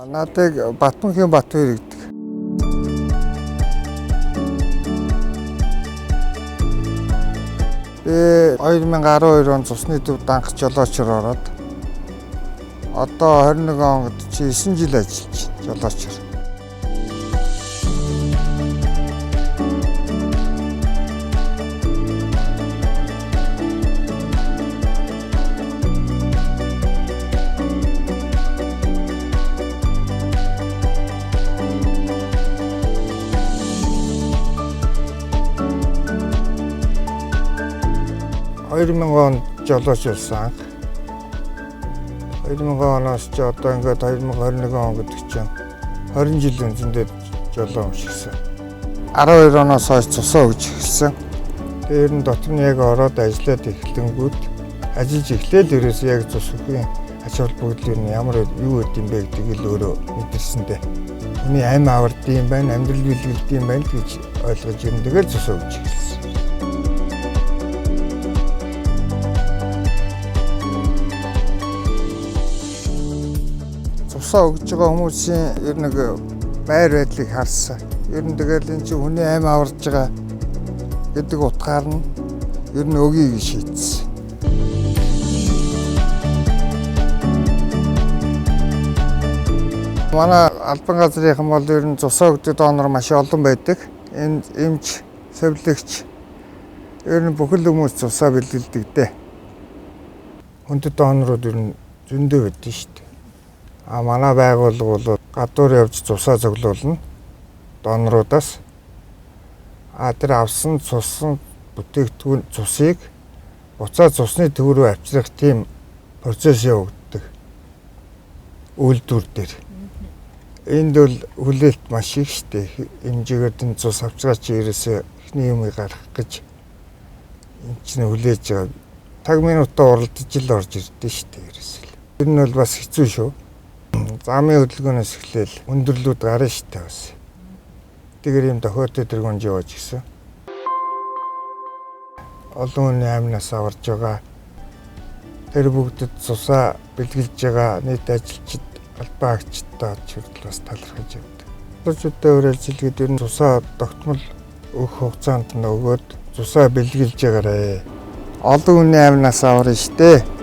Надыг Батмөнхийн Батбаяр гэдэг. Би 2012 он цусны төв данх жолоочор ороод одоо 21 онд чи 9 жил ажиллаж байна жолоочор. 2000 онд жолооч болсон анх. 2000 оноос чи одоо ингээд 2021 он гэдэг чинь 20 жил үндсэндээ жолоо өмшгсөн. 12 оноос хойш цусаа өгч эхэлсэн. Тэр нь дотор нь яг ороод ажиллаад эхлэнгүүт ажиллаж эхлээл ерөөсөө яг цус өгхийн ач холбогдол ер нь ямар юу гэд юм бэ гэдгийг л өөрөө мэдэрсэн дээ. Хүний амь авардсан юм байна, амьдрал бэлгэлдэм юм байна гэж ойлгож ер нь тэгэл цус өгч эхэлсэн. Цусаа өгж байгаа хүмүүсийн ер нь нэг байр байдлыг харсан. Ер нь тэгэл энэ чинь хүний амь аварж байгаа гэдэг утгаар нь ер нь өгье гэж шийдсэн. Манай албан газрынхан бол ер нь цусаа өгдөг донор маш олон байдаг. Энэ эмч, сувилагч ер нь бүхэл хүмүүс цусаа бэлгэлдэг дээ. Хүндэт донорууд ер нь зөндөө байдаг шүү дээ. А манай байгууллага бол гадуур явж цусаа цуглуулна доноруудаас. А тэр авсан цусан бүтээгдэхүүн цусыг буцаа цусны төв рүү авчрах тийм процесс явагддаг үйлдвэр дээр. Энд бол хүлээлт маш их штэ. Хэмжээгээр энэ цус авч байгаа чи ерөөсөө эхний юмыг гаргах гэж энэ чинь хүлээж байгаа. Цаг минутаа уралдаж л орж ирдэ штэ ерөөсөө. Тэр нь бол бас хэцүү шүү. Замын хөдөлгөөнөөс эхлээл өндөрлүүд гарна штэ бас. Тэгэхээр ийм тохиолдол тэргүүнж яваж гисэн. Олон хүний амнаас аварж байгаа. Тэр бүгдэд цусаа бэлгэлж байгаа нийт ажилчид албан агчдаа ч хүртэл бас талархаж явдаг. Залуучуудаа уриалж хэлгээд ер нь цусаа тогтмол өгөх хугацаанд нь өгөөд цусаа бэлгэлж байгаарэ. Олон хүний амнаас аварна штэ.